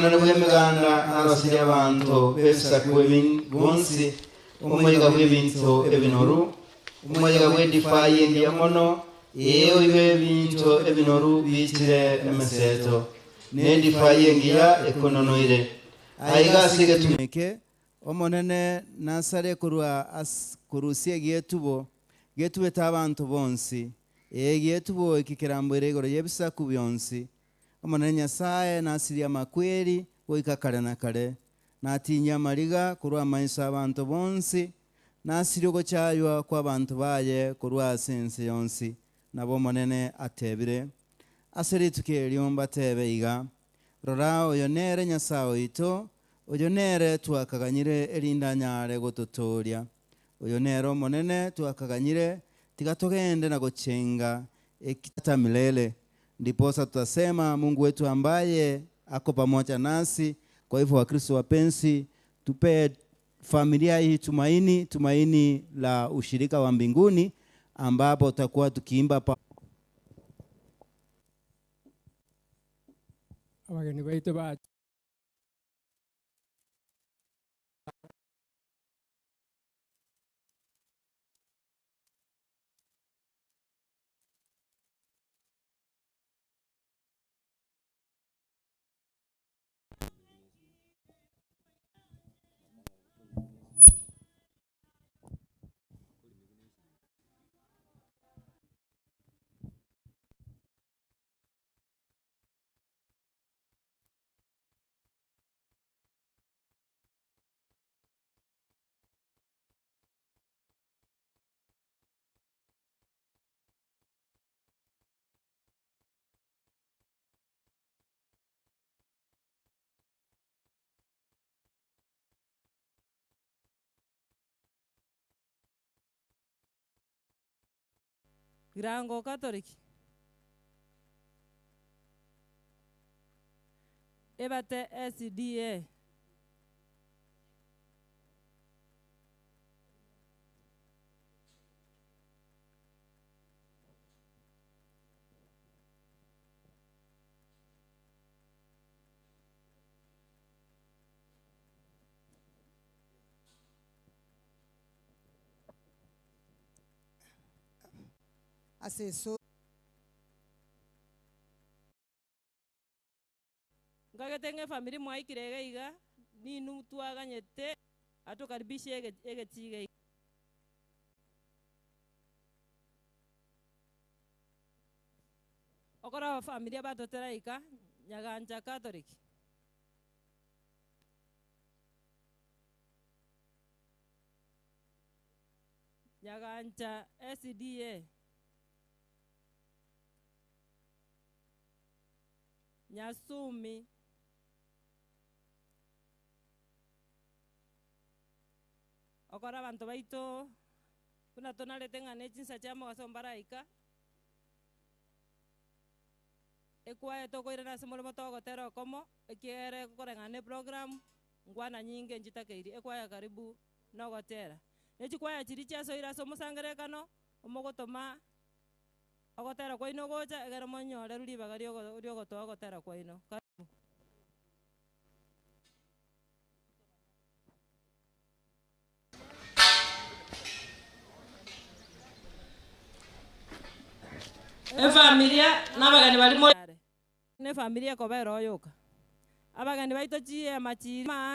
Omonene bw'Emeganda narosirie abanto b'ebisaku ebi bonsi omoyega bw'ebinto ebinoru, omoyega bw'edivai engiya mono, ee, oigwe ebinto ebinoru biichire emeseto, na edivai engiya ekononoire. Aiga ase egetunwa eke Omonene nasare korwa ase korusia egetubo getubete abanto bonsi, ee, egetubo eke keramboire igoro y'ebisaku bionsi. Omonene Nyasae nasirie amakweri goika kare na kare, natinyie amariga korwa amaiso 'abanto bonsi, nasirie ogochaywa kw'abanto baye korwa ase ense yonsi. Nabo Omonene atebire. Ase rituko erio mbatebe iga, Rora, oyo nere Nyasae oito, oyo nere twakaganyire erinde anyare gototooria. Oyo nere Omonene twakaganyire, tiga togende na gochenga hata milele. Ndiposa tutasema, Mungu wetu ambaye ako pamoja nasi. Kwa hivyo Wakristo wapenzi, tupe familia hii tumaini, tumaini la ushirika wa mbinguni ambapo tutakuwa tukiimba pa Abageni baito ba. Girango Catholic. Ebate SDA. Ase. Nkagete ng'a efamiri mwaikire iga iga, ninwe twaganyete atokaribishe egechiga eke. Okora abafamiri abatotera ika, Nyagancha Catholic. Nyagancha SDA. Nyasumi. Okora abanto baito buna tonarete ng'a ne chinsa chia mogaso mbaraika, ekwaya tokoirana ase omoremo togotera okomo, ekiagera ekoreng'ana na eprogram, nkwana nyinge nchitakeiri, ekwaya karibu na ogotera. Na echikwaya chiria chiasoire ase omosangererekano, omogotoma ogotera kwaino gocha ekero monyorerwe ribaga riogotoa ogotera kwaino. Karibu. Efamilia na abageni baria more. Nefamilia ekoba ere oyoka. Abageni baito chihema chiria.